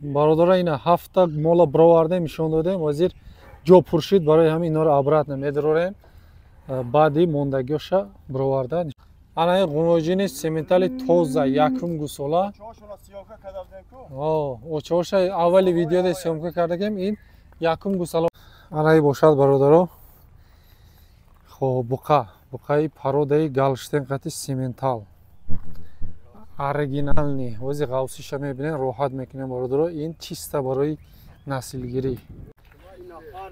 Бародарон, ина ҳафта мола бировардем, нишон додем. Ҳозир ҷо пур шид, барои ҳамин инҳоро обратно медарорем. Баъди мондагиёша бироварда. Ана ин ғуноҷини сементали тоза, якум гусола. Очоша аввали видеода съёмка кардагем, ин якум гусола. Ана ин бошад, бародаро. Хоб, буқа, буқаи пародаи галштен қати сементал. Оригинални. Ҳозир ғавсиша мебинем, роҳат мекунем, бародаро. Ин чиста барои наслгирӣ.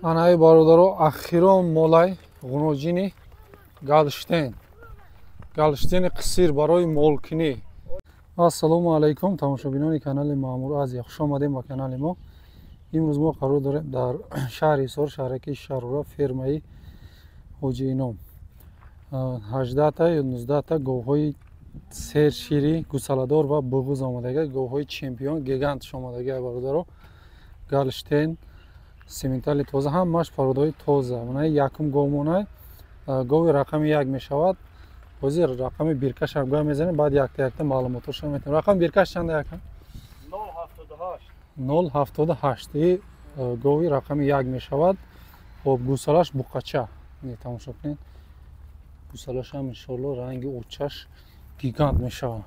Анаи бародаро, ахирон молай ғуноҷини галштен. Галштени қисир барои молкунӣ. Ассалому алайкум, тамошобинони канали Маъмур Азия. Хуш омадем ба канали мо. Имрӯз мо қарор дорем дар шаҳри Ҳисор, шаҳраки Шарора, фермаи Ҳоҷи Ином. 18 ё 19 говҳои серширӣ, гусаладор ва буғуз омадага, говҳои чемпион, гигантш омадага, бародаро. Галштен, сементали тоза, ҳамаш пародаҳои тоза. Мана якум говмонай, гови рақами як мешавад. Ҳозир рақами биркашам гӯя мезанем, баъд якта якта маълумотошро метавем. Рақами биркаш чанда яка? 0,78. И гови рақами як мешавад. Хоб, гусалаш буқача. Тамошо кунед. Гусалашам иншоалло ранги очаш гигант мешавад.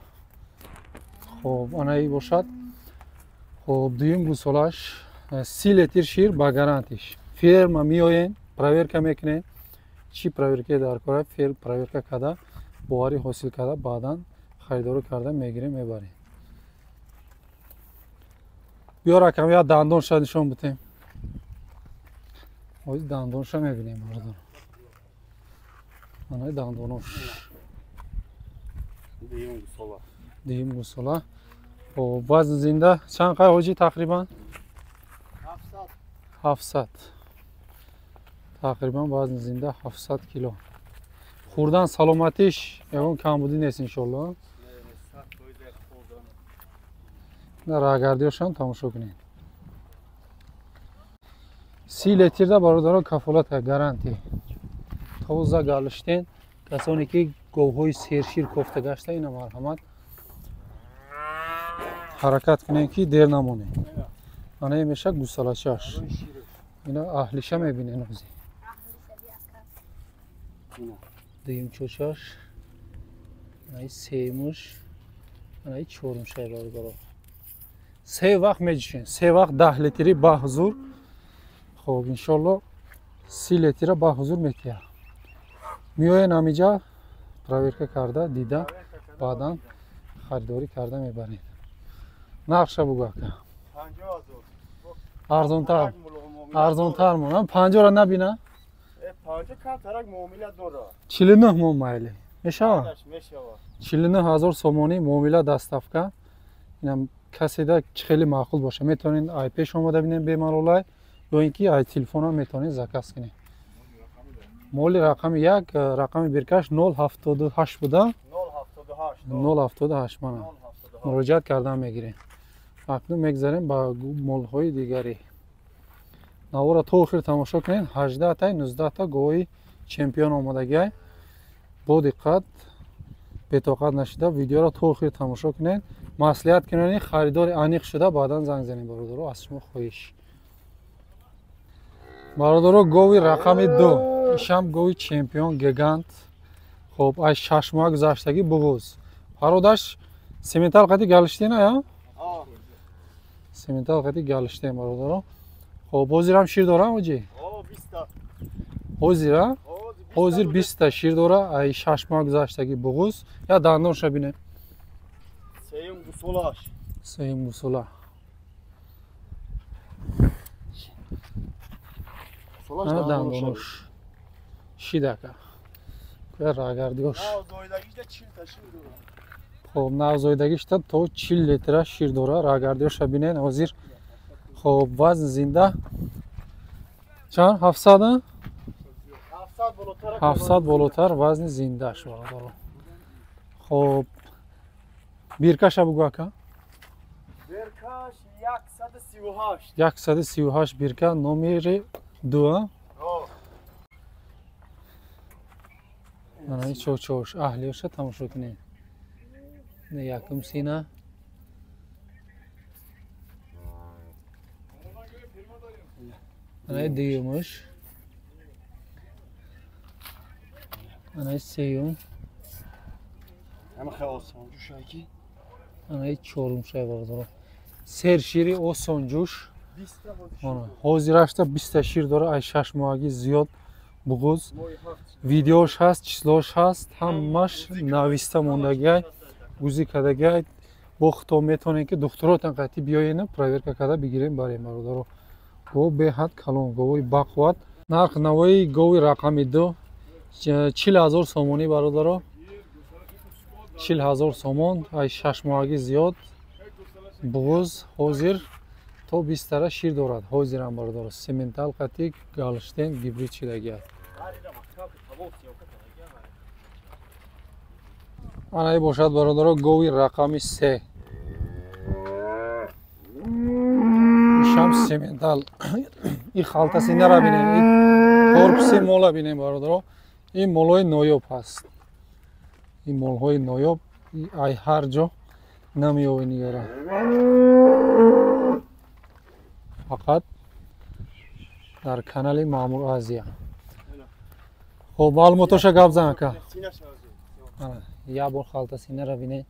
Хоб, анаи бошад. Хоб, дуюм гусолаш 30 литр шир ба гарантиш. Ферма меоем, проверка мекунем. Чӣ проверка дар кора, фер проверка карда, боварӣ ҳосил карда, баъдан харидорӣ карда мегирем, мебарем. Биё ракам, я дандонша нишон битем. Ҳозир дандонша мебинем, бародар. Анаи дандонош. Дуюм гусола. Хоб, вазн зинда чанд қай ҳоҷӣ тақрибан? 700. Тақрибан вазн зинда 700 кило. Хӯрдан саломатиш ягон камбудӣ нест иншоалло. Рагардиёшам тамошо кунед. 30 литрда, бародарон, кафолат, гарантӣ. Тоза галштен. Касоне ки говҳои сершир кофта гашта, ина марҳамат. Ҳаракат кунем ки дер намонем. Ана ин меша гусалачаш. Ина аҳлиша мебинем ҳозир. Дуюм чочаш, анаи сеюмуш, анаи чорумшай, бародаро. Се вақт меҷӯшем, се вақт 10 литри ба ҳузур. Хоб, иншоалло 30 литра ба ҳузур метиҳад. Меоен ҳамиҷа, проверка карда, дида, баъдан харидорӣ карда мебарем. Нақша бугӯ ака. Арзонтар. Арзонтар мон. 50-ро набина? 49 мон майли. Мешавад? 49 ҳазор сомонӣ муомила доставка. Инам каседа хеле маъқул боша. Метавонед ай пеш омада бинем бемалолай, ё ин ки ай телефонам метавонед заказ кунед. Моли рақами як, рақами биркаш 0,78 буда. 0,78 мана. Муроҷиат кардан мегирем. Акнун мегзарем ба молҳои дигарӣ. Навора то охир тамошо кунед. 18 19 гоҳи чемпион омадагиай. Бо диққат, бетоқат нашида видеоро то охир тамошо кунед. Маслиҳат кунед, харидори аниқ шуда баъдан занг занед, бародаро, аз шумо хоҳиш. Бародаро, гови рақами 2. Ишам гови чемпион гигант. Хоб, аз 6 моҳ гузаштагӣ буғуз. Пародаш сементал қати галштен ая? Сементал қати галштен, бародаро. Хоб, ҳозирам шир дорам, ҳоҷӣ? Ҳозира? Ҳозир 20 та шир дора, ай 6 моҳ гузаштагӣ буғуз. Я дандонша бинем. Сеюм гусолаш. Сеюм гусола. Дандонош. Шидака. Куя рагардиёш. Хоб, навзоидагишта то 40 литра шир дора. Рагардиёша бинен ҳозир. Хоб, вазн зинда чанд? 700? 700 болотар вазни зиндааш, бародаро. Хоб, биркаша бугӯ ака. Биркаш 138. 138 бирка, номери 2. Анаи чочош, аҳлиёша тамошо кунед. Якум сина. Анаи дуюмаш. Анаи сеюм. Анаи чорумшай бародаро. Сершири осонҷӯш. Ҳозирашта 20 шир дора, ай 6 моҳагӣ зиёд буғуз. Видеош ҳаст, числош ҳаст, ҳамаш нависта мондагиай, гузӣ кардагиай. Бо худтон метавонед ки духтуротан қатъи биёена, проверка карда бигирем барем бародаро. Гов беҳад калон, говои бақувват. Нарх навои гови рақами 2 40 000 сомонӣ бародаро. 40 000 сомон, ай 6 моҳагӣ зиёд буғуз. Ҳозир то 20 тара шир дорад. Ҳозирам бародаро сементал қатъи галштен гибрид шидагиай. Анаи бошад бародаро гови рақами 3. Ишам сементал. И халтаси нара бинем, и корпуси мола бинем бародаро. Ин молҳои ноёб ҳаст. Ин молҳои ноёб ай ҳар ҷо намеёвӣ нигара. Фақат дар канали Маъмур Азия. Хоб, маълумотоша гап зан ака. Як бор халта синара бинед.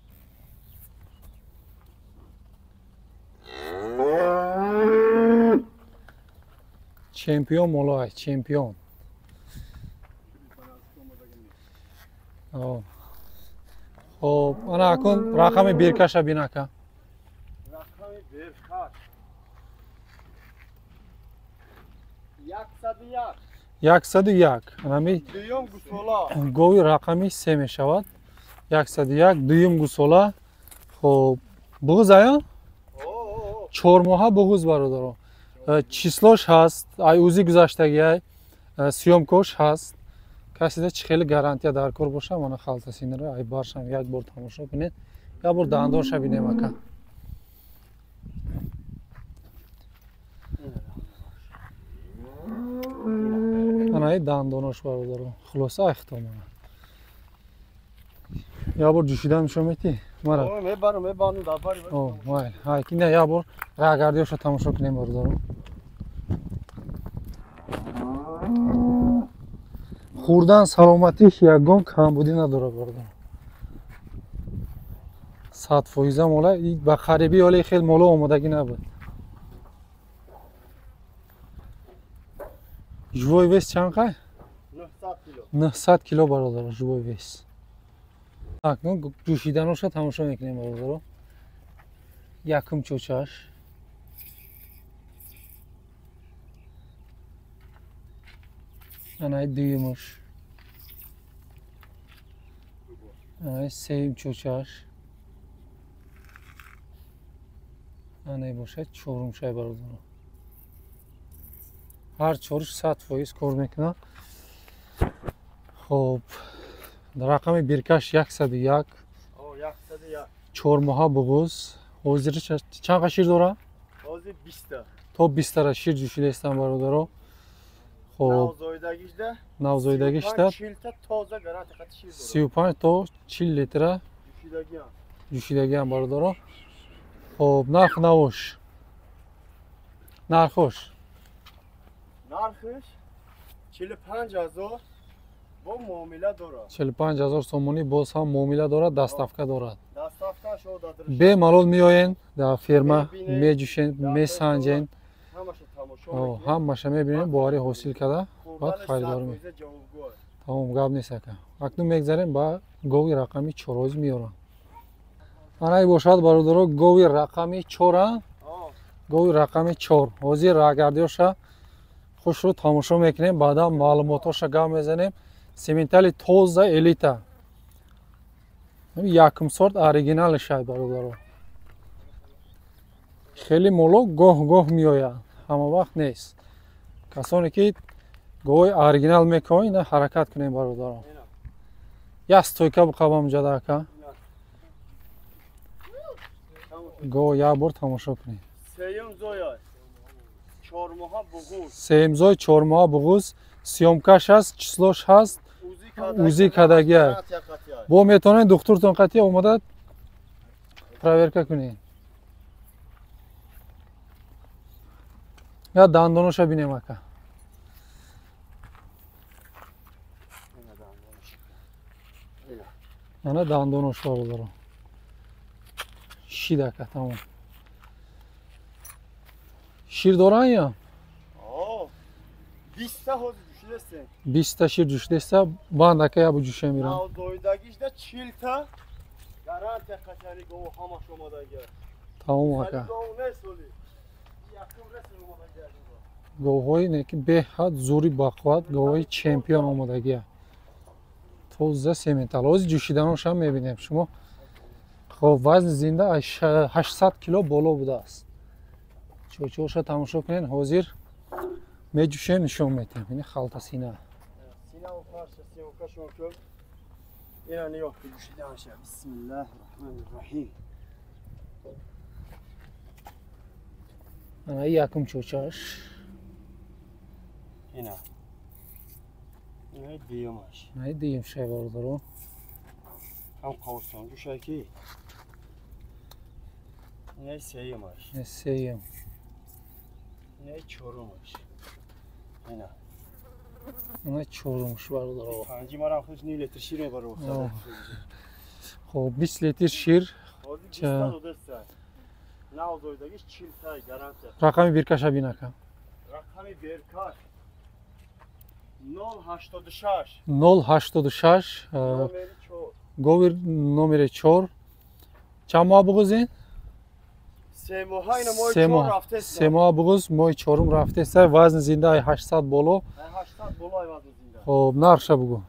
Чемпион молоай, чемпион. Хоб, ана акун рақами биркаша бин ака. Рақами биркаш 101. 101. Анами дуюм гусола. Гови рақами 3 мешавад. 101 дуюм гусола. Хоб, буғуз ая? 4 моҳа буғуз бародаро. Числош ҳаст, ай узи гузаштагиай, съёмкош ҳаст. Касида чӣ хеле гарантия дар кор боша, мана халтасинро ай баршам як бор тамошо кунед. Як бор дандонша бинем ака. Анаи дандонош бародаро. Хулоса айхтомана. Як бор ҷӯшида нишон метӣ? Мара. Мебарам, мебарам, дафари. О, майл. Ҳай, ки не, як бор раҳгардиёшо тамошо кунем бародаро. Хӯрдан саломатиш ягон камбудӣ надорад бародаро. 100% мола ба қарибӣ ҳоле хел моло омодагӣ набуд. Живой вес чанд қай? 900 кило. 900 кило бародаро, живой вес. Акнун ҷӯшиданоша тамошо мекунем бародаро. Якум чӯчаш. Анаи дуюмаш. Анаи сеюм чӯчаш. Анаи бошад чорумшай бародаро. Ҳар чоруш 100% кор мекунад. Хоб, рақами биркаш 101. 101. 4 моҳа буғуз. Ҳозир чанд қа шир дора? Ҳозир 20. То 20 тара шир ҷӯшидаистам бародаро. Хоб, навзоидагишда 40 та тоза гарантия қати шир дорад. 35 то 40 литра ҷӯшидагиам бародаро. Хоб, нарх навош. Нархош. Нархиш 45 000 бо муомила дорад. 45 000 сомонӣ боз ҳам муомила дорад, доставка дорад. Доставкаш Бемалол меоен дар ферма, меҷӯшен, месанҷен. Ҳамаша тамошо. Ҳамаша мебинем, боварӣ ҳосил карда, баъд харидорӣ. Тамом, гап нест ака. Акнун мегзарем ба гови рақами 4 ҳозир меорам. Анаи бошад бародаро гови рақами 4, гови рақами 4. Ҳозир раҳгардиёша хушрӯ тамошо мекунем, баъдан маълумотҳоша гап мезанем. Сементали тоза элита. Якум сорт оригиналшай бародаро. Хеле моло гоҳ-гоҳ меояд, ҳама вақт нест. Касоне ки гоҳи оригинал мекоҳанд, ина ҳаракат кунем бародаро. Як стойка биқабам ҷада ака. Гоҳ як бор тамошо кунем. Сеюм зоя. 4 моҳа буғуз. Сеюм зой 4 моҳа буғуз. Съёмкаш ҳаст, числош ҳаст, УЗИ кардагиа. Бо метавонед духтуртон қатъия омада проверка кунед. Я дандоноша бинем ака. Ана дандонош бародаро. Шид ака тамом. Шир доран я? 20 та ҳозир ҷӯшидастем. 20 та шир ҷӯшидаста, банд ака я бу ҷӯше мирам. Навзоидагишда 40 та гарантия қатари гов ҳамаш омадага. Тамом ака. Говҳои не ки беҳад зури бақувват, говҳои чемпион омадагия. Тоза сементал. Ҳозир ҷӯшиданошам мебинем шумо. Хоб, вазни зинда 800 кило боло будааст. Чочоша тамошо кунед, ҳозир меҷӯшем, нишон метиҳем. Ини халта сина. Сина ва фарша сиёкашон кун. Ина нигоҳ кун ҷӯшиданша. Бисмиллаҳир раҳмонир раҳим. Ана якум чочаш. Ина. Ина дуюмаш. Ина дуюм шай бародаро. Ҳам қавсон ҷӯшай ки. Ина сеюмаш. Ина сеюм. Ина чорумаш. Ина. Ина чорумаш бародаро. Панҷи марам худ 9 литр шир мебарад. Хоб, 20 литр шир. Ҳозир 20 та. Навзоидагиш 40 та гарантия. Рақами биркаша бин ака. Рақами биркаш 086. 086. Гови номери 4. Чанд моҳ буғуз ин? 3 моҳ. Ина моҳи 4 рафтест. 3 моҳ буғуз, моҳи 4 рафтест. Вазни зинда 800 боло. 800 боло вазни зинда. Хоб, нархша бугу.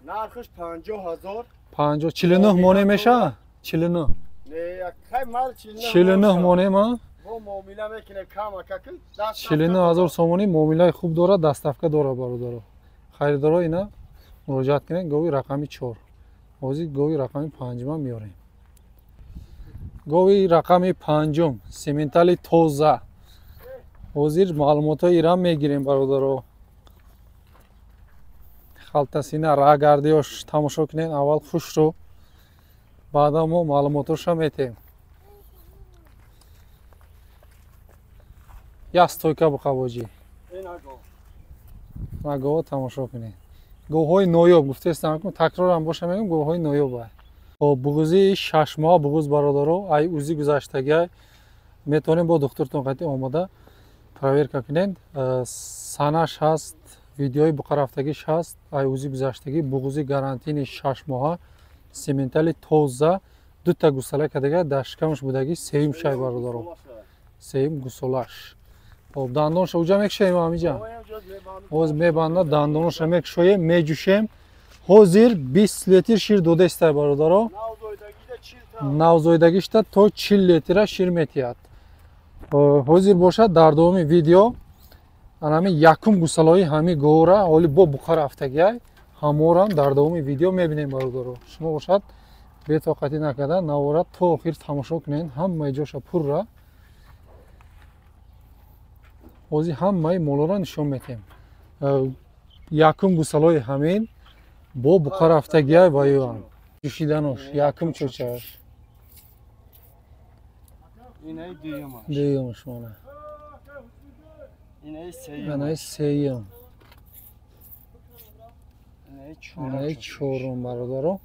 Нархш 50 000. 50 49 моне меша? 49. Не, кай мал 49. 49 моне ма? Бо муомила мекунем кам ака ки. 49 000 сомонӣ муомилаи хуб дорад, доставка дорад бародаро. Харидоро ина муроҷиат кунед, гови рақами 4. Ҳозир гови рақами 5 меорем. Гови рақами 5 сементали тоза. Ҳозир маълумотҳои ирам мегирем бародаро. Халтасина рагардиёш тамошо кунед, аввал хушро, баъдан мо маълумотҳоша метем. Як стойка буқабоҷӣ. На гова тамошо кунед. Говҳои ноёб гуфтаистам, такрорам боша мегӯям, говҳои ноёб. Хоб, буғузи 6 моҳ буғуз бародаро, ай узи гузаштагиай. Метавонем бо духтуртон қатъи омода проверка кунед. Санаш ҳаст, видеои буқарафтагиш ҳаст, ай узи гузаштагӣ, буғузи гарантини 6 моҳа, сементали тоза, дута гусала кадага дар шикамаш будагӣ, сеюм шай бародаро. Сеюм гусолаш. Хоб, дандонша уҷа мекушоем ҳамиҷа. Ҳозир мебанда, дандоноша мекушоем, меҷӯшем. Ҳозир 20 литр шир додаистай бародаро. Навзоидагишта то 40 литра шир метиҳад. Ҳозир бошад дар давоми видео анами якум гусалои ҳами говра ҳоли бо буқа рафтагиай, ҳаморам дар давоми видео мебинем бародаро. Шумо бошад бетоқатӣ накарда навора то охир тамошо кунед, ҳамаи ҷоша пурра. Ҳозир ҳамаи молоро нишон метиҳем. Якум гусалои ҳамин бо буқа рафтагиай ва юам. Ҷӯшиданош якум чочаш. Дуюмаш мона. Инаи сеюм. Инаи чорум бародаро.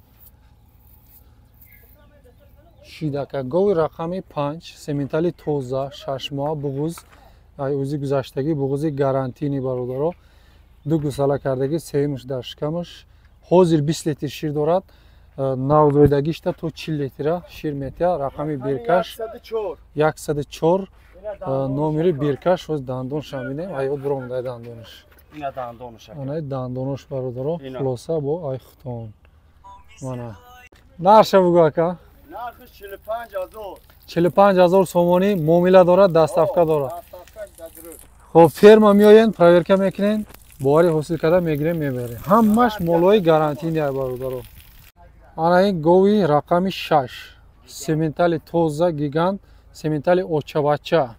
Шидака гови рақами 5, сементали тоза, 6 моҳ буғуз, ай узи гузаштагӣ, буғузи гарантини бародаро. Ду гусала кардагӣ, сеюмаш дар шикамаш. Ҳозир 20 литр шир дорад. Навзоидагишта то 40 литра шир метиҳад. Рақами биркаш 104, номери биркаш. Ҳозир дандонша бинем, ай буромда дандонаш. Ина дандонаш. Ана дандонош бародаро, хулоса бо ай хутон. Мана. Нарша бугу ака. Нархш 45 000. 45 000 сомонӣ муомила дорад, доставка дорад. Хоб, ферма меоянд, проверка мекунед, боварӣ ҳосил карда мегирем, мебарем. Ҳамаш молои гарантиния бародаро. Ана ин гови рақами 6, сементали тоза, гигант, сементали очавача.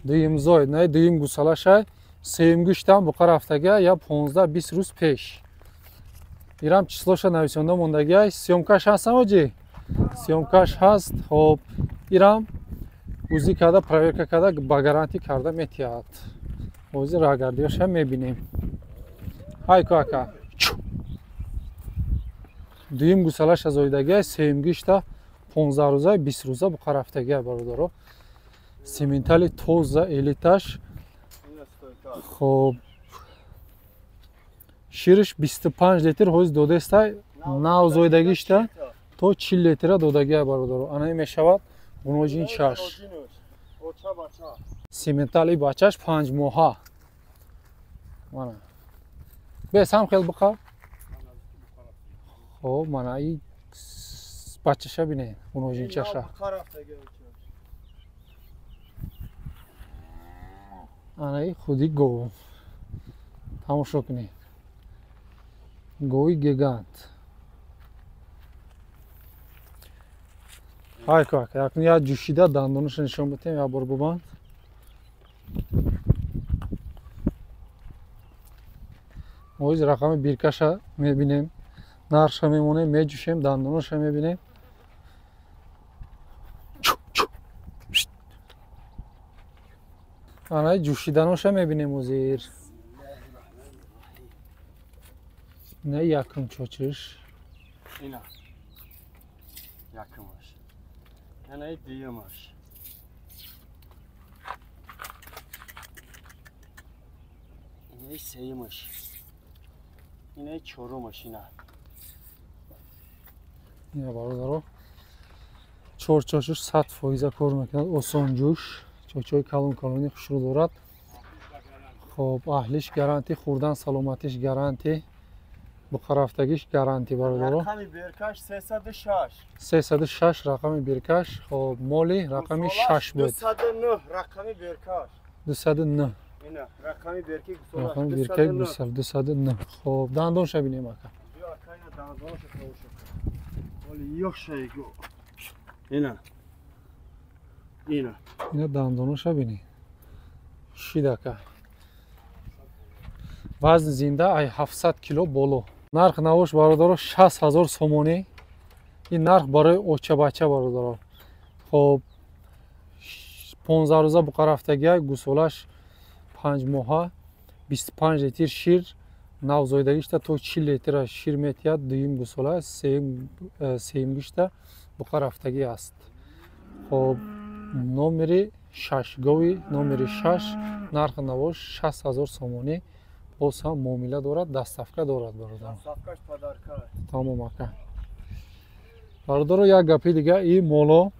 Дуюмзой, на дуюм гусалашай, сеюм гӯштам буқа рафтагия я 15-20 рӯз пеш. Ирам числоша нависонда мондагия, съёмкаш ҳаст оҷи? Съёмкаш ҳаст. Хоб, ирам УЗИ карда, проверка карда, ба гарантӣ карда метиҳад. Ҳозир рагардиёша мебинем. Ҳайку ака. Дуюм гусалаша зоидагия, сеюмгишта 15 рӯза, 20 рӯза буқа рафтагия бародаро. Сементали тоза элиташ. Хоб шириш 25 литр ҳоз додеста, нав зоидагишта то 40 литра додагия бародаро. Ана мешавад гуноҷин чаш. Сементали бачаш 5 моҳа. Мана. Бес ҳам хел буқа. Хоб мана и бачаша бинед, гуноҷин чаша. Ана и худи гов. Тамошо кунед. Гови гигант. Ҳай как, якун я ҷӯшида дандонаша нишон битем, як бор бубанд. Моиз рақами биркаша мебинем, нархша мемонем, меҷӯшем, дандонаша мебинем. Ана ҷӯшиданоша мебинем озир. Не якум чочиш. Ина. Якумаш. Ана дуюмаш. Ина сеюмаш. Ина чорумаш ина. Ина бародаро. Чор чочиш 100% кор мекунад, осон ҷӯш. Чочои калон калони хушрӯ дорад. Хоб аҳлиш гарантӣ, хӯрдан саломатиш гарантӣ. Буқарафтагиш гарантӣ бародаро. Рақами беркаш 306. 306 рақами беркаш. Хоб моли рақами 6 буд. 209 рақами беркаш. 209. Ина рақами берки гусола. Рақами берки гусола 209. Хоб дандонша бинем ака. Биё ака ина дандонша тамошо кун. Моли ёшай го. Ина. Ина. Ина дандонаша бинед. Шид ака. Вазн зинда ай 700 кило боло. Нарх навош бародаро 60 000 сомонӣ. Ин нарх барои оча-бача бародаро. Хоб 15 рӯза буқа рафтагия, гусолаш 5 моҳа, 25 литр шир, навзоидагишта то 40 литра шир метиҳад, дуюм гусола, сеюмгишта буқа рафтагӣ аст. Хоб номери 6, гови номери 6, нарх навош 60 000 сомонӣ. Боз ҳам муомила дорад, доставка дорад бародаро. Доставкаш подарка. Тамом ака. Бародаро як гапи дига, ин моло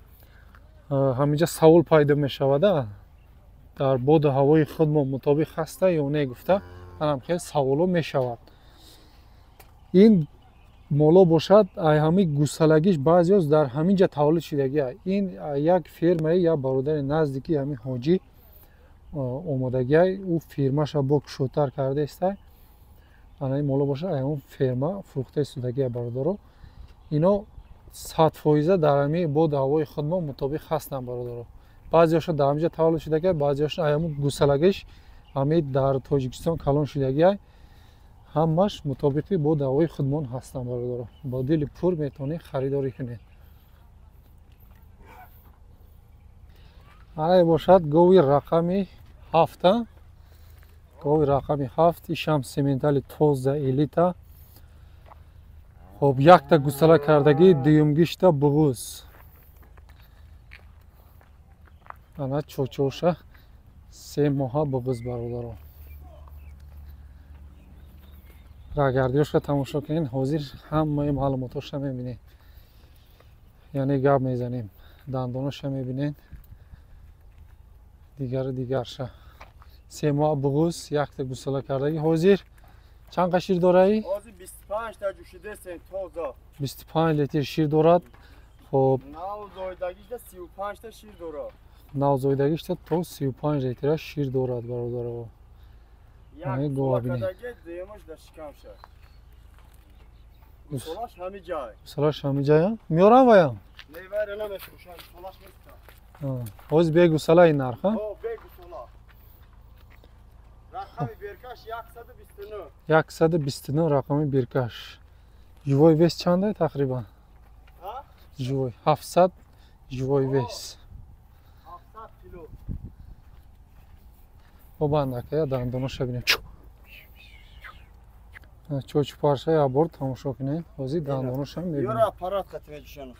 ҳаминҷа савол пайдо мешавад, дар боду ҳавои худмо мутобиқ ҳаста ё не гуфта, анам хел саволо мешавад. Ин моло бошад, ай ҳами гусалагиш баъзеҳоз дар ҳамин ҷа таваллуд шудагия. Ин як фермаи як бародари наздики ҳамин ҳоҷӣ омодагиай, ӯ фирмаша бо кушодтар кардаеста. Ана ин моло бошад, ай он ферма фурӯхта истодагия бародаро. Ино 100% дар ҳамин боду ҳавои худмо мутобиқ ҳастанд бародаро. Баъзеҳошон дар ҳамин ҷа таваллуд шудагия, баъзеҳошон ай ҳамун гусалагиш ҳамин дар Тоҷикистон калон шудагиай. Ҳамаш мутобиқи боду ҳавои худмон ҳастанд бародаро. Бо дили пур метавонед харидорӣ кунед. Ана бошад гови рақами 7. Гови рақами 7, ишам сементали тоза элита. Хоб якта гусала кардагӣ, дуюмгишта буғуз. Ана чочоша 3 моҳа буғуз бародаро. Рагардиёшка тамошо кунед, ҳозир ҳамаи маълумотоша мебинед. Яъне гап мезанем, дандонаша мебинед, дигару дигарша. 3 моҳ буғуз, якта гусала кардагӣ. Ҳозир чанд қа шир дораи? Ҳозир 25 та ҷӯшидесем тоза. 25 литр шир дорад. Хоб навзоидагишта 35 та шир дорад. Навзоидагишта то 35 литра шир дорад бародаро. Як гусола кардагӣ, дуюмаш дар шикамша. Гусолаш ҳами ҷай. Гусолаш ҳами ҷай? Меорам ваям? Не, вайра намефурӯшам, гусолаш неста. Ҳозир бе гусала ин нарх, ҳа? Ҳо, бе гусола. Рақами беркаш 129. 129 рақами беркаш. Живой вес чанд тақрибан? Ҳа? Живой 700 живой вес. 700 Бобанд ака, дандоноша бинем. Чочпарша я бор тамошо кунем. Ҳозир дандоноша мебинем. Ёра аппарат қати меҷушан.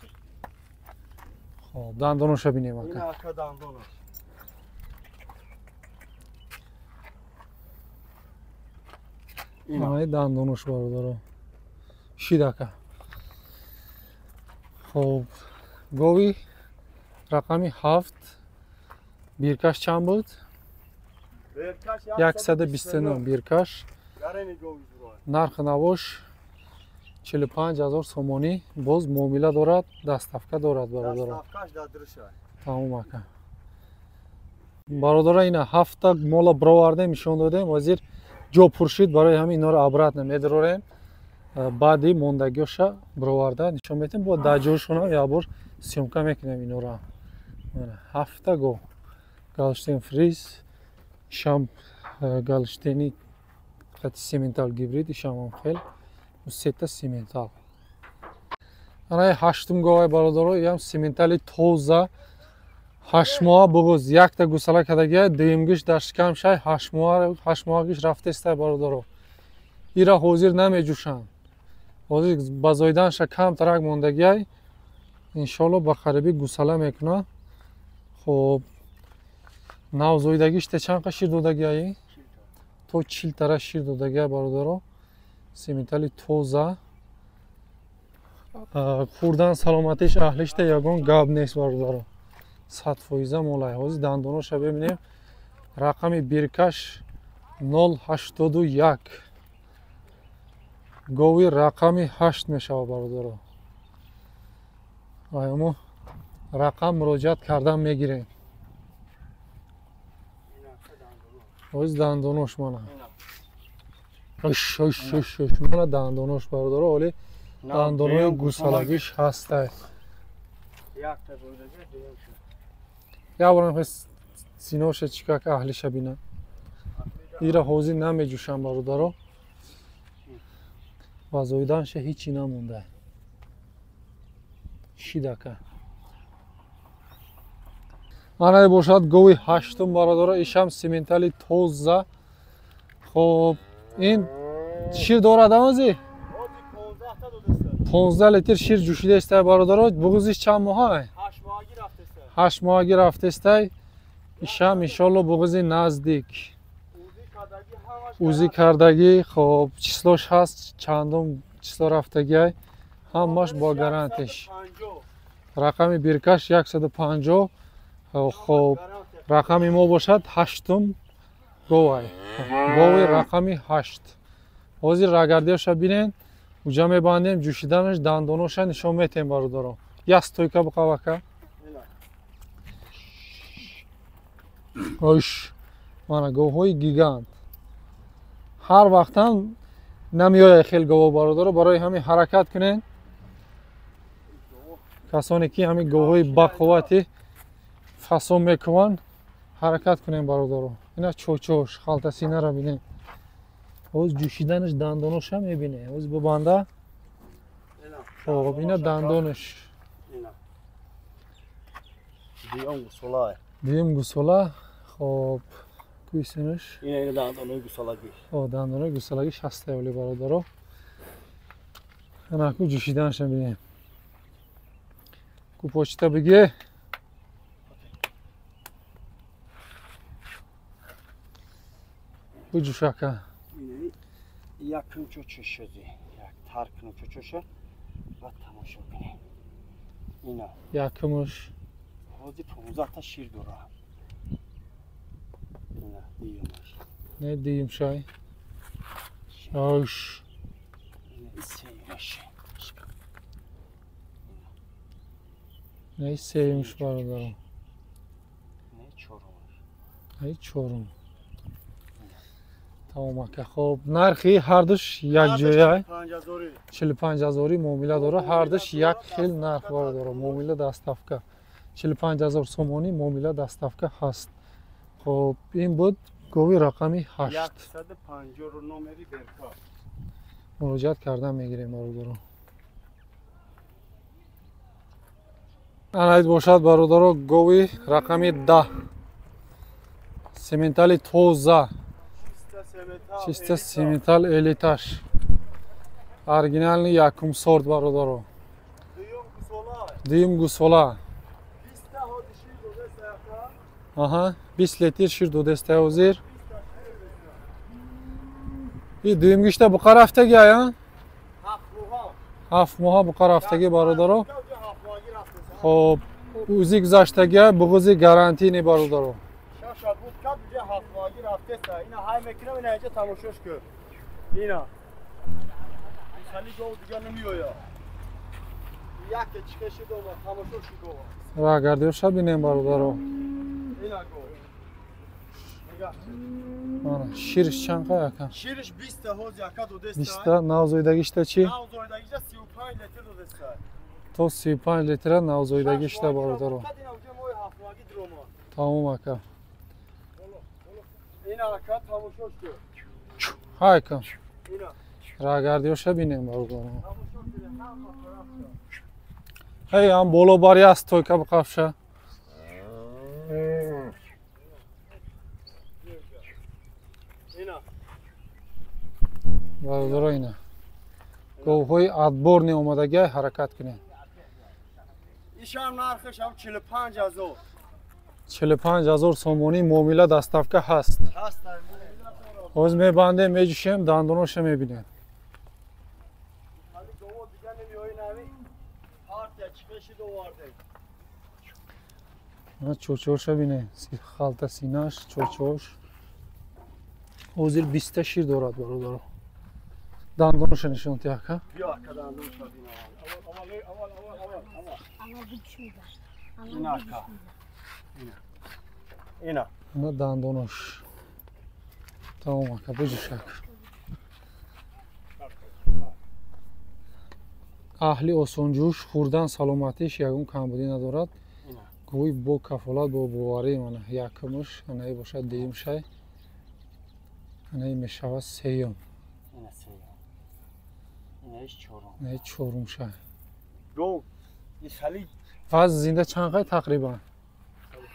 Хоб, дандоноша бинем ака. Ина ака дандонош. Ина дандонош бародаро. Шид ака. Хоб, гови рақами 7 биркаш чанд буд? 129 биркаш. Нархи навош 45 000 сомонӣ. Боз муомила дорад, доставка дорад бародаро. Тамом ака. Бародаро, ина 7 мола бировардем, нишон додем. Ҳозир ҷо пуршид, барои ҳамин инора обратно медорем. Баъди мондагиёша бироварда нишон медиҳем. Бо дар ҷойшонам як бор съёмка мекунем инора. 7 го Галштейн фриз, ишам Галштейни хати сементал гибрид, ишамам хел сета сементал. Анаи 8 говай бародаро, иам сементали тоза 8 моҳа буғуз якта гусала кардагия, дуюмгиш дар шикам шай 8 моҳа, 8 моҳагиш рафтестай бародаро. Ира ҳозир намеҷӯшанд. Ҳозир ба зоиданша камтарак мондагиай. Иншоалло ба қарибӣ гусала мекунад. Хоб, навзоидагиш те чанд қа шир додагиай? То 40 тара шир додагиай бародаро. Сементали тоза. Хӯрдан саломатиш аҳлишта ягон гап нест бародаро. 100% молай. Ҳозир дандоноша бибинем. Рақами биркаш 081. Гови рақами 8 мешавад бародаро. Мо рақам муроҷиат кардан мегирем. Ҳозир дандонош мана. Мана дандонош бародаро, оли дандонои гусалагиш ҳастай. Як борам синоша чикак аҳлиша бина. Ира ҳозир намеҷӯшам бародаро. Ва зоиданша ҳичи намонда. Шидака. Манай бошад гови 8 бародаро, ишам сементали тоза. Хоб, ин шир дорад амази? 15 литр шир ҷӯшидаистай бародаро. Буғузиш чанд моҳа? 8 моҳагӣ рафтестай. Ишам иншоалло буғузи наздик. Узи кардагӣ, хоб, числош ҳаст, чандум число рафтагиай, ҳамаш бо гарантиш. Рақами биркаш 150. Хоб, рақами мо бошад 8 говай. Гови рақами 8. Ҳозир рагардиёша бинен, уҷа мебандем, ҷӯшиданаш, дандоноша нишон метем бародаро. Як стойка биқавака. Ош, мана говҳои гигант. Ҳар вақтам намеояд хел говҳо бародаро, барои ҳамин ҳаракат кунен. Касоне ки ҳамин говҳои бақуввати фасон мекунанд, ҳаракат кунем бародаро. Ина чочош, халтасинаро бинем. Ҳоз ҷӯшиданаш, дандоноша мебинем. Ҳоз бибанда. Хоб, ина дандонаш. Дуюм гусола. Хоб, кӯйсинаш. Ина дандонои гусалагӣ. О, дандонои гусалагӣ 60 оли бародаро. Ана ку ҷӯшиданаша бинем. Ку почта биге. Буҷӯшака. Якум чочо шуди. Як тар кунум чочоша. Баъд тамошо кунем. Ина. Якумуш. Ҳозир 15 та шир дорад. Ина, дуюмаш. Не дуюм шай. Ош. Ина, сеюмаш. Не сеюмш бародаро. Не чорумаш. Не чорум. Тамом ака. Хоб, нархи ҳардуш якҷоя 45 000 муомила дора. Ҳардуш як хел нарх бародаро. Муомила доставка 45 000 сомонӣ муомила доставка ҳаст. Хоб, ин буд гови рақами 8. 150 номери берка. Муроҷиат кардан мегирем бародаро. Анаид бошад бародаро гови рақами 10. Сементали тоза. Чисто сементал элиташ. Оригинальный якум сорт бародаро. Дуюм гусола. Аҳа, 20 литр шир додеста ҳозир. И дуюмгишта буқа рафтаги ая? 7 моҳа буқа рафтаги бародаро. Хоб, узи гузаштаги буғузи гарантини бародаро. Рагардиёша бинем бародаро. Шириш чанд қай ака? Шириш 20 та ҳоз яка додеста. 20 та навзоидагишта чӣ? Навзоидагишта 35 литр додеста. То 35 литра навзоидагишта бародаро. Тамом ака. Ина ака тамошош кун. Ҳай ака. Рагардиёша бинем бародаро. Ҳей ам боло бари аст тойка биқафша. Бародаро ина. Говҳои отборни омадагиай ҳаракат кунед. Ишам нархаш ҳам 45 ҳазор. 45 ҳазор сомонӣ муомила доставка ҳаст. Ҳоз мебандем, меҷӯшем, дандоноша мебинем. Чорчорша бинем, халта синаш, чорчорш. Ҳозир 20 та шир дорад бародаро. Дандоноша нишон тиҳ ака. Биё ака дандоноша бинам. Аввал аввал аввал аввал. Ина ака. Ина. Ина. Ина дандонош. Тамом ака, биҷӯш ака. Аҳли осонҷӯш хӯрдан саломатиш ягон камбудӣ надорад. Гӯй бо кафолат бо боварӣ мана якумш, анаи бошад дуюм шай. Анаи мешавад сеюм. Ина сеюм. Инаиш чорум. Инаи чорум шай. Гов исали вазн зинда чанд қай тақрибан?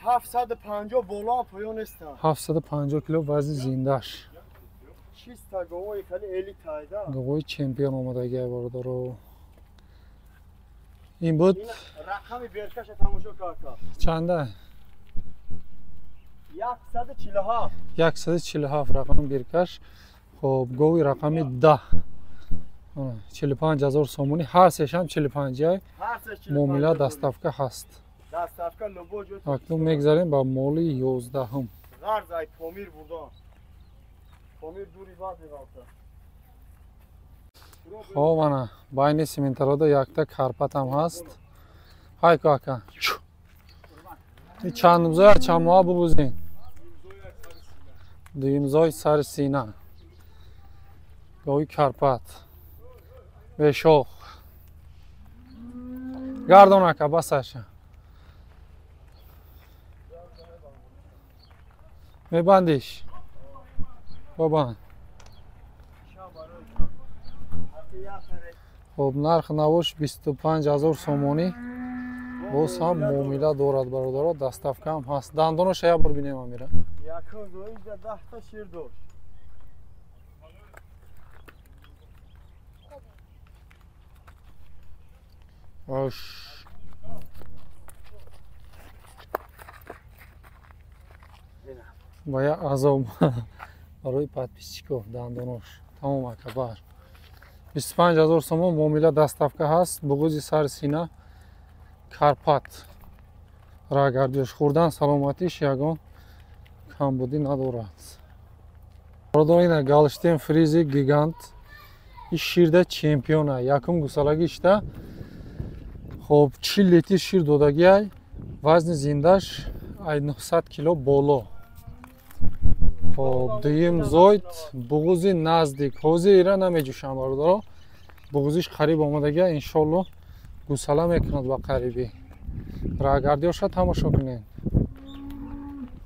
750 боло поён нестам. 750 кило вазни зиндаш. Чиста говои хеле элитайда. Говои чемпион омадагиай бародаро. Ин буд рақами беркаша тамошо карда. Чанда? 147. 147 рақами беркаш. Хоб, гови рақами 10. 45 ҳазор сомонӣ, ҳар сешам 45 ай. Муомила доставка ҳаст. Доставка любой ҷой. Акнун мегзарем ба моли 11-ум. Ғарз ай Помир бурдан. Помир дури ваз меғалта. Хоб, ана байни сементарода якта карпатам ҳаст. Ҳайко ака. Чандумзоя чанд моҳа бубузин? Дуюмзои сари сина. Гови карпат. Бешох. Гардон ака, басаша. Мебандиш. Бабан. Хоб, нарх навош 25 ҳазор сомонӣ. Боз ҳам муомила дорад бародаро, доставка ҳам ҳаст. Дандоноша як бор бинем амира. Якум зоида 10 та шир дошт. Ош. Ба як азоб барои подписчиков дандонош. Тамом ака, бар. 25 ҳазор сомон муомила доставка ҳаст. Буғузи сари сина карпат. Рагардиёш хӯрдан саломатиш ягон камбудӣ надорад. Бародаро ина Галштен фризи гигант. Ин ширда чемпиона. Якум гусалагишта. Хоб, 40 литр шир додагиай. Вазни зиндаш ай 900 кило боло. Хоб, дуюм зоид буғузи наздик. Ҳозир ира намеҷӯшам бародаро. Буғузиш қариб омадагиай, иншоллоҳ гусала мекунад ба қарибӣ. Рагардиёша тамошо кунед.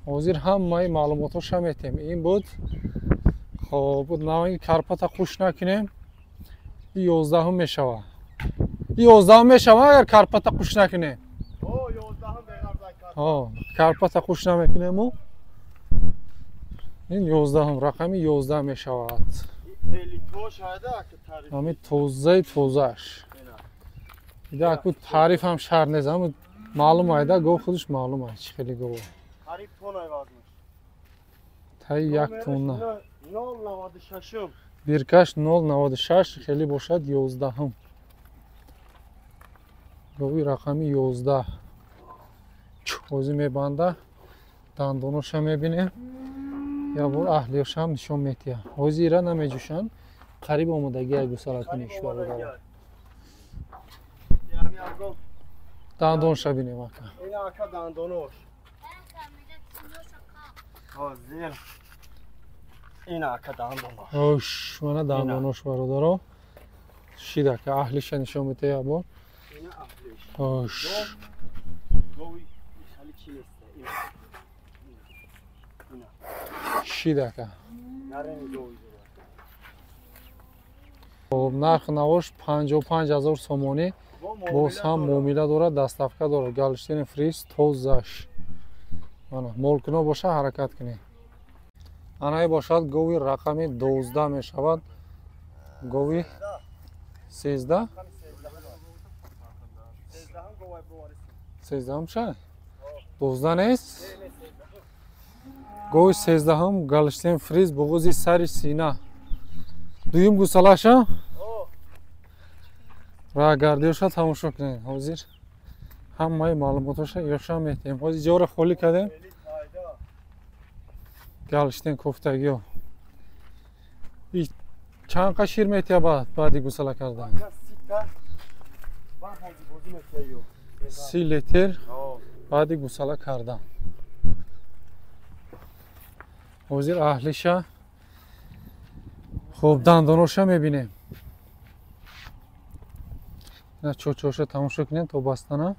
Ҳозир ҳамаи маълумотҳоша метем. Ин буд. Хоб, навин карпата хуш накунем. Ин 11-ум мешавад. Ин 11-ум мешавад агар карпата хуш накунем. Карпата хуш намекунему. Ин 11-ум, рақами 11 мешавад. Ҳами тозаи тозааш. Ида аку таъриф ҳам шарт нест, ҳама маълум айда, гов худаш маълум ай, чӣ хеле гов. Таи 1 тонна. 0,96. Биркаш 0,96 хеле бошад 11-ум. Гови рақами 11. Ҳозир мебанда, дандоноша мебинем. Я бор аҳлиёшам нишон метиҳам. Ҳозир ира намеҷӯшанд, қариб омодагӣ ай гусалакуниш бародаро. Дандонша бинем ака. Ина ака дандонош. Ҳозир. Ина ака дандонош. Ош, мана дандонош бародаро. Шид ака, аҳлиша нишон метиҳ я бор. Ина аҳлиш. Ош. Гови хали чи нест. Ина. Шид ака. Хоб, нарх навош 55 000 сомонӣ. Боз ҳам муомила дорад, доставка дорад. Галштини фриз тозаш. Мана, молкино боша ҳаракат кунед. Анаи бошад гови рақами 12 мешавад. Гови 13? 13 ша? 12 нест? Гови 13-ум галштин фриз буғузи сари сина. Дуюм гусалаша? Раҳгардиёша тамошо кунед. Ҳозир ҳамаи маълумотоша ёша метиҳем. Ҳозир ҷоро холӣ кардем. Галштин кофтагиё. Чанд қа шир метиҳа баъди гусала кардан? 30 литр баъди гусала кардан. Ҳозир аҳлиша хуб дандоноша мебинем. Ина чочоша тамошо кунем то бастана.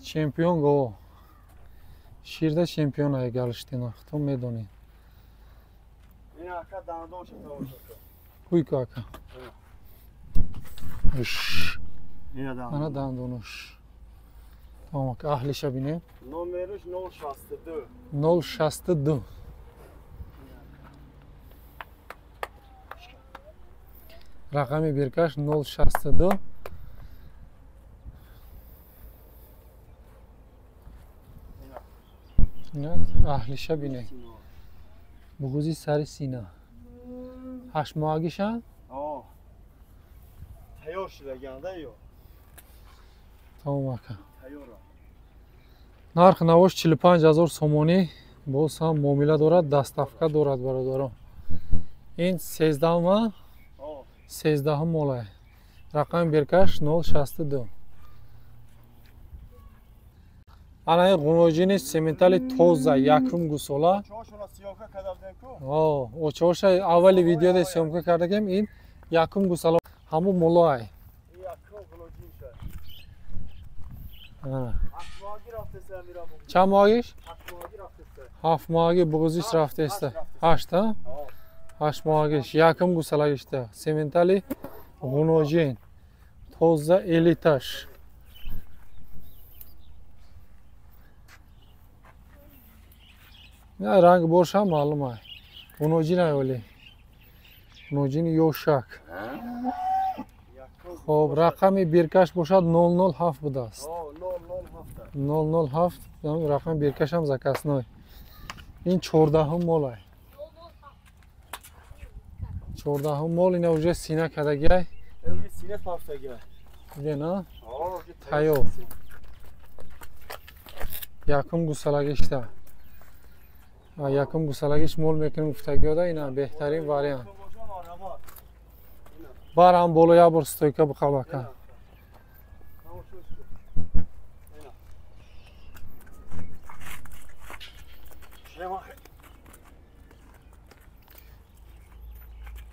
Чемпион гово. Ширда чемпион ай галштина, хто медонед. Ина ака дандонша тамошо кун. Куй ака. Иш. Ана дандонош. Тамом ака, аҳлиша бинем. Номераш 062. 062. Рақами биркаш 062. Аҳлиша бинед. Буғузи сари сина. 8 моҳагиша? Тайёр шудаганда ё. Тамом ака. Нарх навош 45 000 сомонӣ. Боз ҳам муомила дорад, доставка дорад бародарон. Ин 13-ма? 13-ум молай. Рақами биркаш 062. Ана ин ғуноҷини сементали тоза, якум гусола. Очоша аввали видеода съёмка кардагем, ин якум гусола ҳамун молоай. Чанд моҳагиш? 7 моҳаги буғузиш рафтеста. 8 а? 8 моҳагиш, якум гусалагишта. Сементали ғуноҷин. Тоза элиташ. На ранг боша маълум ай. Ғуноҷин ай оли. Ғуноҷини ёшак. Хоб, рақами биркаш бошад 007 будааст. 007 рақами биркашам заказной. Ин 14-ум мол ай. 14-ум мол ина уже сина кардагиай. Сина пафтагиай. Дена? Тайёр. Якум гусалагишта. Якум гусалагиш мол мекунем гуфтагиёда, ина беҳтарин вариант. Бар ҳам боло як бор стойка бихабака.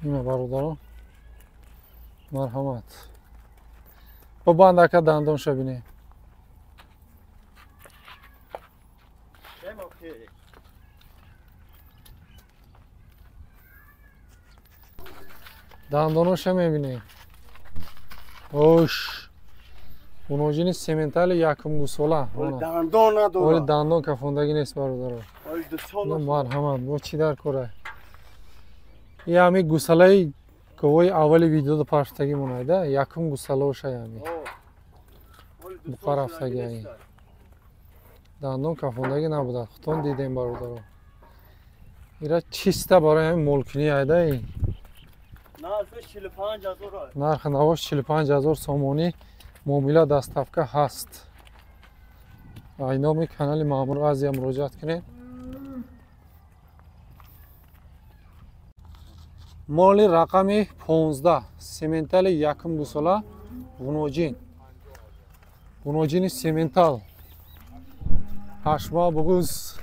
Ина бародарон, марҳамат. Бибанд ака, дандонша бинем. Дандоноша мебинем. Ош. Ғуноҷини сементали якум гусола. Дандон надорад. Оли дандон кафондагӣ нест бародаро. Марҳамат, бо чӣ дар кора? И ҳами гусалаи говои аввали видеода парштагӣ монайда, якум гусалаоша ҳами. Буқа рафтагӣ ай. Дандон кафондагӣ набудад. Худтон дидем бародаро. Ира чиста барои ҳами молкунӣ айда. Нархи навош 45 000 сомонӣ. Муомила доставка ҳаст. Ай номи канали Маъмур Азия муроҷиат кунед. Моли рақами 15 сементали якум гусола ғуноҷин. Ғуноҷини сементал. Ҳашма бугуз.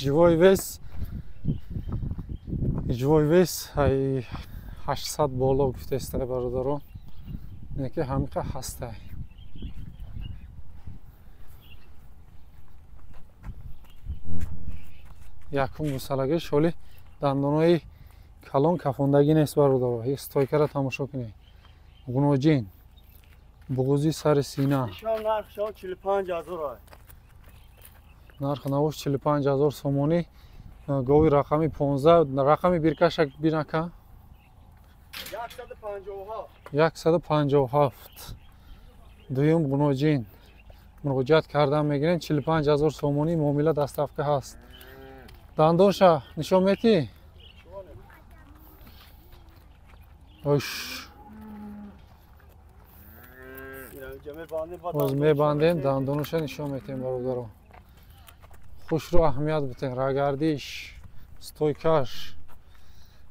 Живой вес. Живой вес ай 800 боло гуфтестай бародаро. Неки ҳамиқа ҳастай. Якум гусалагӣ шоли дандонои калон кафондагӣ нест бародаро. Ҳеҷ стойкара тамошо кунед. Ғуноҷин. Буғузи сари сина. Нархи навош 45 000 сомонӣ. Гови рақами 15, рақами биркашак бинака. 157. Дуюм ғуноҷин. Муроҷиат кардан мегирем. 45 000 сомонӣ муомила доставка ҳаст. Дандонша нишон метӣ? Ош. Боз мебандем, дандоноша нишон метем бародаро. Хушрӯ аҳамият битен, рагардиш, стойкаш,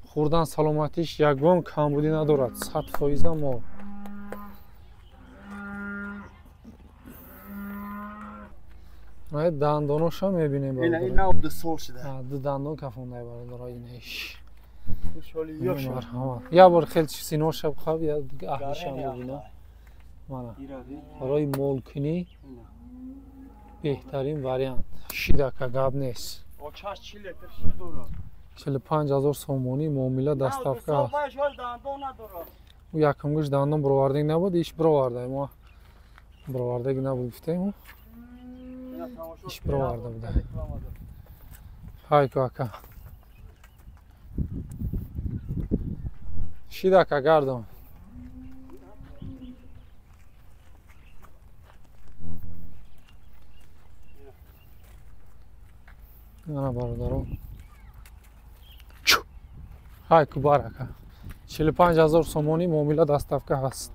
хӯрдан саломатиш ягон камбудӣ надорад. 100% мол. Ай дандоноша мебинем бародаро. Ина ду сол шуда. Ду дандон кафондай бародаро инаиш. Я бор хел синоша бихав, я аҳлишам бибина. Мана. Барои молкунӣ беҳтарин вариант. Шидака гап нест. 45 000 сомонӣ муомила доставка аст. Ӯ якум гӯш дандон бировардагӣ набуд, иш бироварда. Мо бировардагӣ набуд гуфтем. Иш бироварда буда. Ҳайку ака. Шидака гардон. Ана бародаро. Ҳайку барака. 45 000 сомонӣ муомила доставка ҳаст.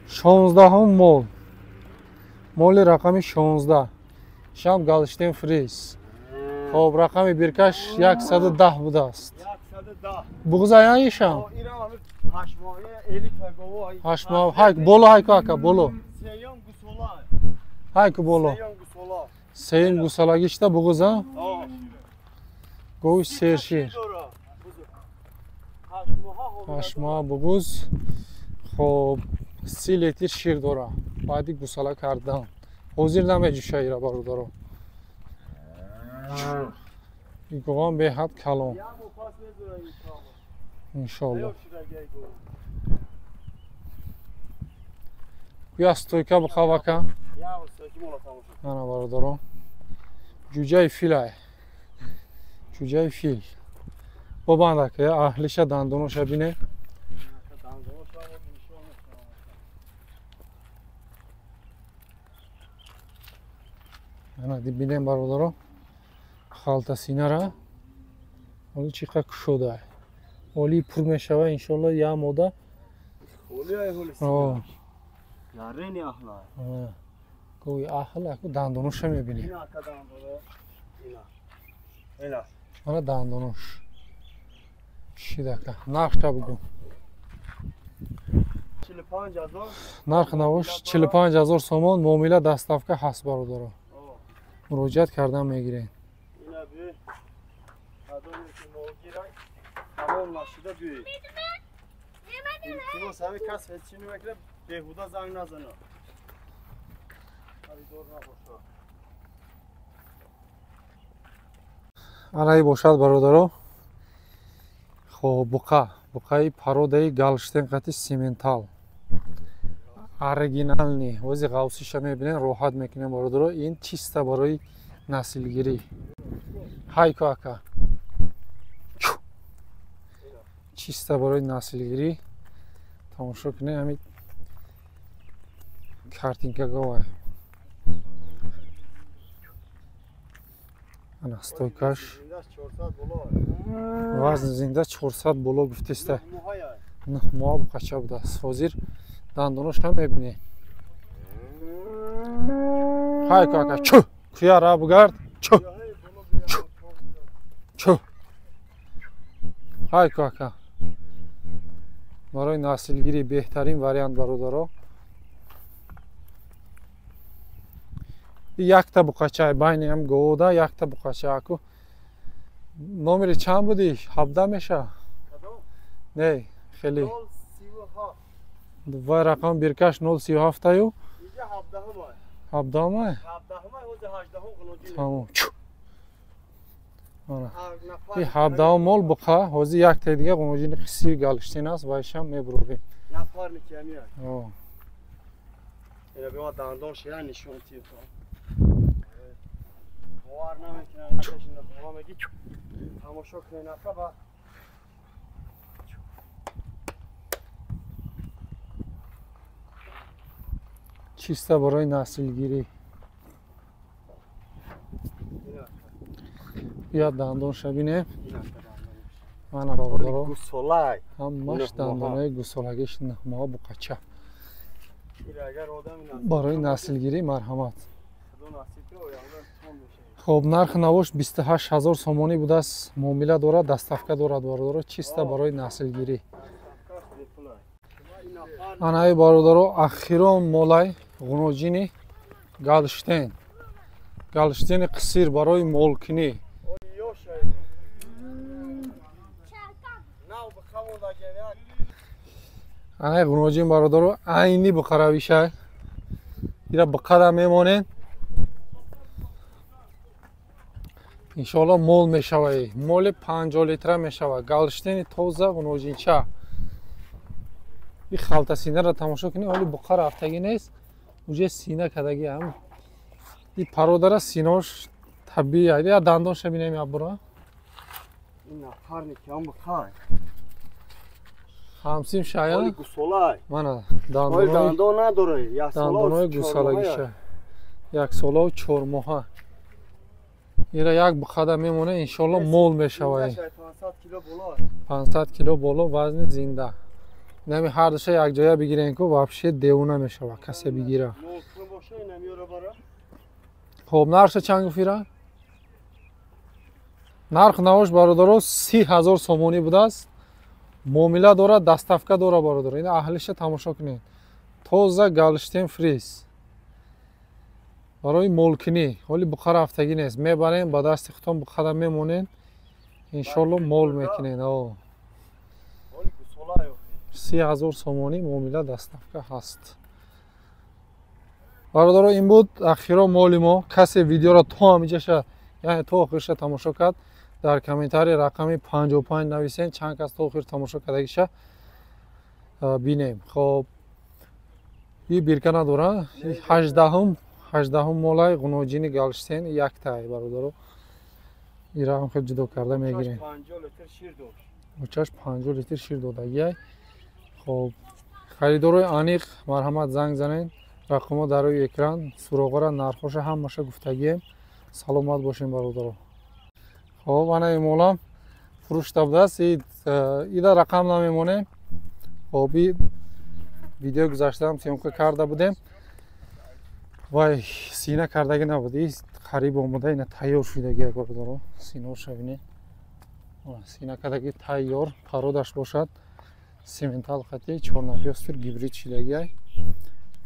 16-ум мол. Моли рақами 16. Шам Галштен Фриз. Хоб рақами биркаш 110 будааст. Буғзаяни шам? 8 моҳ. Ҳайк боло ҳайку ака боло. Ҳайку боло. Сеюм гусалагишта буғуза? Гови сершир. 8 моҳ буғуз. Хоб 30 литр шир дора. Баъди гусала кардан. Ҳозир намеҷӯша ира бародаро. Говам беҳад калон. Иншоалло. Я стойка бихав ака. Ана бародаро. Ҷуҷаи филай. Ҷуҷаи фил. Бобанд ака, аҳлиша дандоноша бине. Ана бинем бародаро. Халта синара. Оли чӣ қадр кушода. Оли пур мешава иншоалло я мода. Гови аҳл аку дандоноша мебинем. Ана дандонош. Шидака. Нархша бугу. Нарх навош 45 000 сомон муомила доставка ҳаст бародаро. Муроҷиат кардан мегирем. Анаи бошад бародаро. Хоб буқа, буқаи пародаи Галштен қати сементал. Оригинални. Ҳози ғавсиша мебинем, роҳат мекунем бародаро. Ин чиста барои наслгирӣ. Ҳайко ака. Чиста барои наслгирӣ. Тамошо кунем ҳамин картинка гова. Ана стойкаш. Вазн зинда 400 боло гуфтеста. 9 моҳ буқача будааст. Ҳозир дандонош ҳам мебинем. Ҳайко ака, чу! Куя ра бугард. Чу! Чу! Чу! Ҳайко ака. Барои наслгирӣ беҳтарин вариант бародаро. Якта буқача байни ҳам говода, якта буқача аку. Номери чанд будӣ? 17 меша? Не, хеле. Вай рақам биркаш 037 аю? 17 ай? Тамом. Ана. И 17 мол буқа, ҳозир якта дига ғуноҷини қисир галштин аст, вайшам мебурорем. О. Ина бема дандон шира нишон тиё. Бовар намекунам, бова меги тамошо кунед ака ба чиста барои наслгирӣ. Бия дандонша бинем. Мана бародаро. Гусолай. Ҳамаш дандонаи гусолагиш 9 моҳ буқача. Барои наслгирӣ марҳамат. Хоб, нархи навош 28 000 сомонӣ будааст. Муомила дорад, доставка дорад бародаро, чиста барои наслгирӣ. Анаи бародаро, ахирон молай ғуноҷини галштен. Галштени қисир барои молкинӣ. Анаи ғуноҷин бародаро, айни буқаравиша. Ира буқада мемонед. Иншоалло мол мешавад. Моли 50 литра мешавад. Галштени тоза ғуноҷинча. И халта синаро тамошо кунед, ҳоли буқа рафтагӣ нест. Уже сина кадаги ҳам. И пародара синош табиӣ. Я дандонша бинем я бура. Ин нафарни ки ҳам буқа. Ҳамсим шая. Ҳоли гусолай. Мана дандон дандон надора. Як сола дандонои гусолагиша. 1 сола 4 моҳа. Ира як буқада мемона, иншоалло мол мешавад. 500 кило боло вазни зинда. Нами ҳар душа якҷоя бигирем ку вообще девона мешавад, касе бигира. Хоб, нархша чанд гуфтира? Нарх навош бародаро 30 000 сомонӣ будааст. Муомила дорад, доставка дорад бародаро. Ина аҳлиша тамошо кунед. Тоза галштен фриз. Барои молкинӣ. Ҳоли буқа рафтагӣ нест. Мебарем ба дасти худтон буқада мемонед. Иншоалло мол мекунед. О. 30 000 сомонӣ муомила доставка ҳаст. Бародаро, ин буд ахиро моли мо. Касе видеоро то ҳамиҷаша, яъне то охирша тамошо кард, дар комментарий рақами 55 нависен, чанд кас то охир тамошо кардагиша бинем. Хоб, и бирка надора. 18 молай ғуноҷини галштен яктай бародаро. Ира ҳам хел ҷудо карда мегирем. Учаш 50 литр шир додагиай. Хоб, харидорои аниқ марҳамат занг занед. Рақамҳо дар рӯи экран, суроғара, нархоша ҳамаша гуфтагием. Саломат бошем бародаро. Хоб, ана имолам фурӯшта будааст. Ида рақам намемонем. Хоб, и видео гузаштаам съёмка карда будем. Вай сина кардагӣ набуд. И қариб омода, ина тайёр шудагӣ бародаро. Синоша бинед. Сина кардагӣ тайёр, пародаш бошад. Сементал хати чорнапёстр гибрид шидагиай.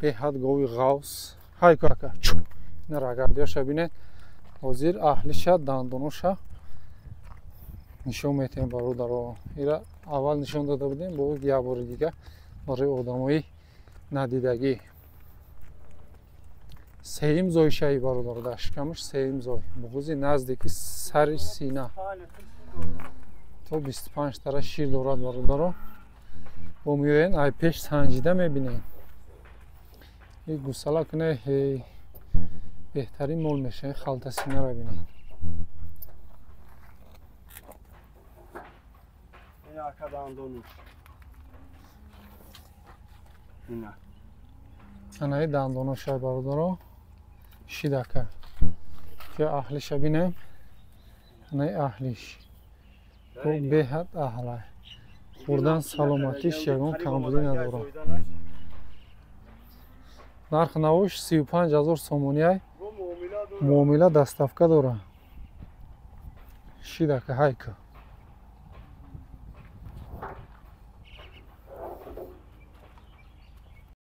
Беҳад гови ғавс. Ҳайко ака. Ина рагардиёша бинед. Ҳозир аҳлиша, дандоноша нишон метем бародаро. Ира аввал нишон дода будем, бо як бори дига барои одамои надидагӣ. Сеюм зойшаи бародаро, дар шикамаш сеюм зой. Буғузи наздики сари сина. То 25 тара шир дорад бародаро. Бо меоян ай пеш санҷида мебинем. Ин гусала куне беҳтарин мол мешавад. Халтасинаро бинед. Анаи дандоноша бародаро шидака. Ки аҳлиша бинем. Анаи аҳлиш. Беҳад аҳла. Хӯрдан саломатиш ягон камбудӣ надорад. Нарх навош 35 000 сомонӣ. Муомила доставка дорад. Шидака ҳайка.